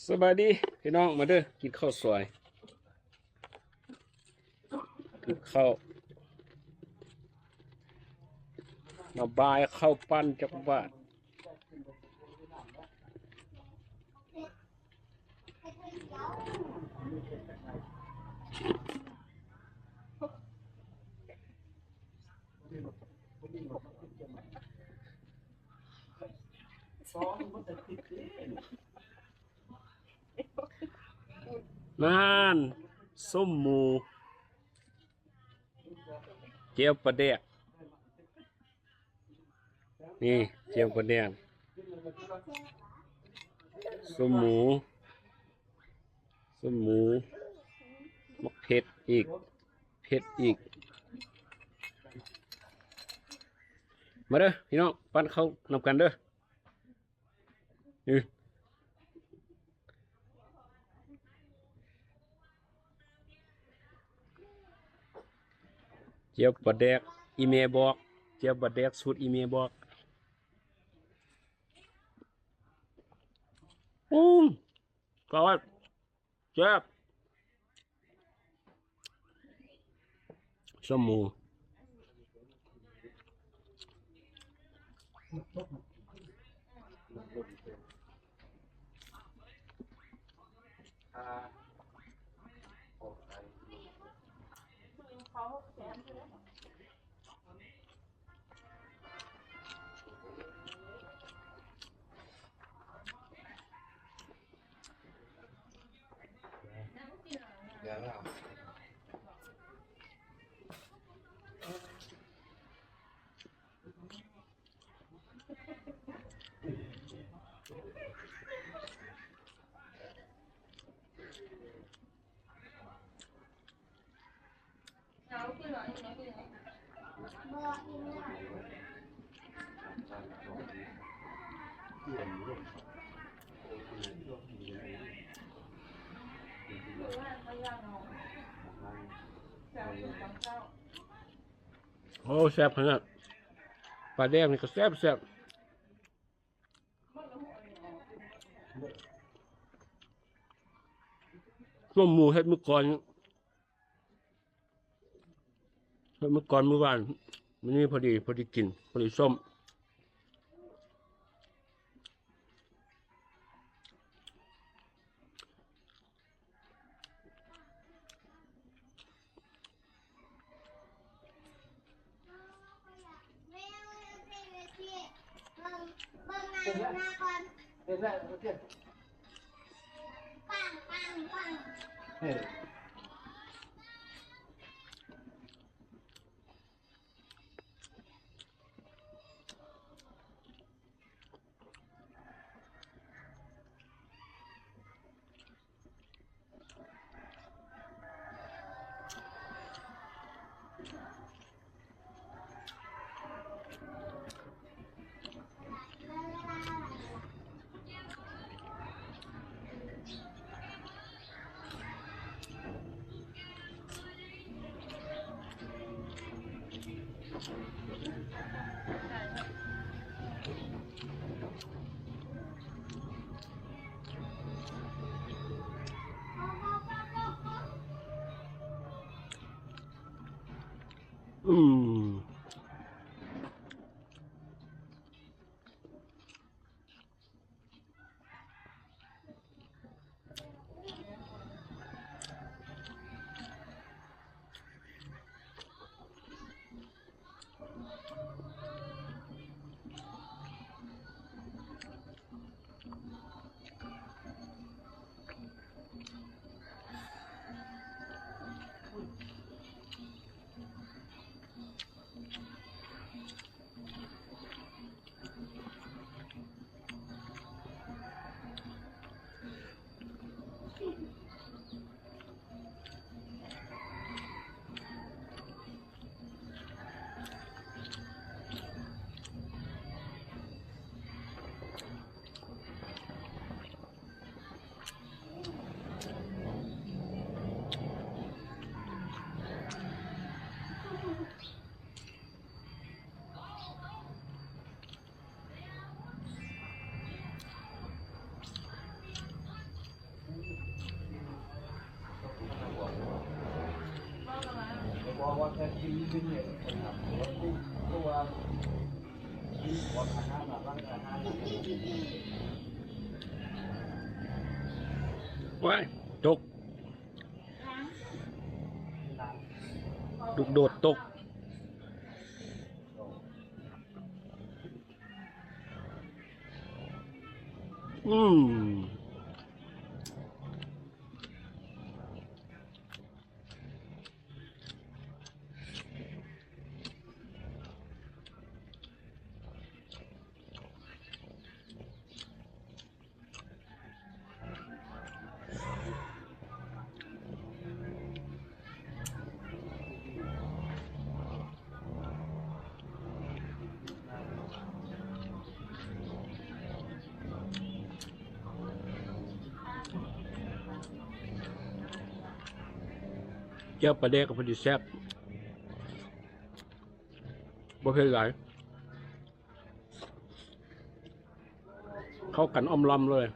ສະບາຍດີພີ່ນ້ອງ ມາເດີ ກິນເຂົ້າສວຍ ກິນເຂົ້າ ມາບາຍເຂົ້າປັ້ນຈັກບາດ. ນັ້ນ ສົ້ມໝູ ແຈ່ວປາແດກ ນີ້ ແຈ່ວປາແດກ ສົ້ມໝູ ສົ້ມໝູ ໝາກເຜັດອີກ ເຜັດອີກ ມາເດີພີ່ນ້ອງ ປັ້ນເຂົ້ານຳກັນເດີ. ແຈ່ວປາແດກ ອີ່ແມ່ບອກ ແຈ່ວປາແດກສູດອີ່ແມ່ບອກ ອືມ ກະວ່າ ແຊບ ສົ້ມໝູ. ໂອ້ ແຊບຂະໜາດ ປາແດກນີ້ກະແຊບໆ. ສົ້ມໝູເຮັດມື້ກ່ອນ ເຮັດມື້ກ່ອນມື້ວານ ມື້ນີ້ພໍດີ ພໍດີກິນ ພໍດີສົ້ມ. ອືມ. ວ້າຍ ຕົກ ລູກໂດດຕົກ. ອືມ. ແຈ່ວປາແດກກໍພໍດີແຊບ ບໍ່ເຜັດຫຼາຍ. ເຂົ້າກັນອ່ອມລ້ອມເລີຍ.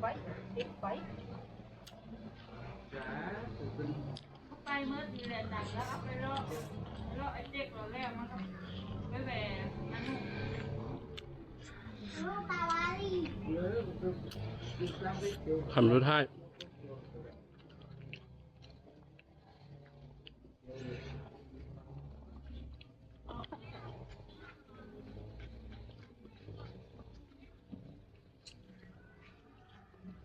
ໄປ ຕິດໄປ ໄປໝົດນີ້ແຫຼະ ໜັງແລ້ວເອົາໄປເລາະ ເລາະໄອ້ເຈັກເລາະແລ້ວ ມັນກໍໄປແວ່ອັນນັ້ນ ຄຳສຸດທ້າຍ.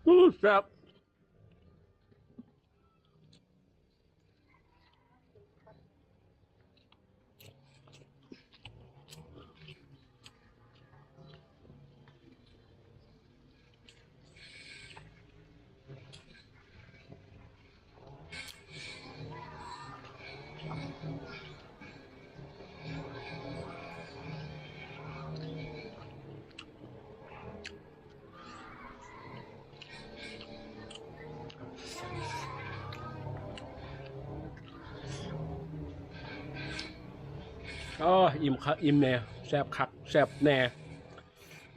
ອູ້ ແຊບ. ອໍ ອີ່ມຄັກອີ່ມແນ່ ແຊບຄັກແຊບແນ່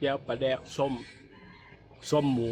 ແຈ່ວປາແດກ ສົ້ມ ສົ້ມໝູ.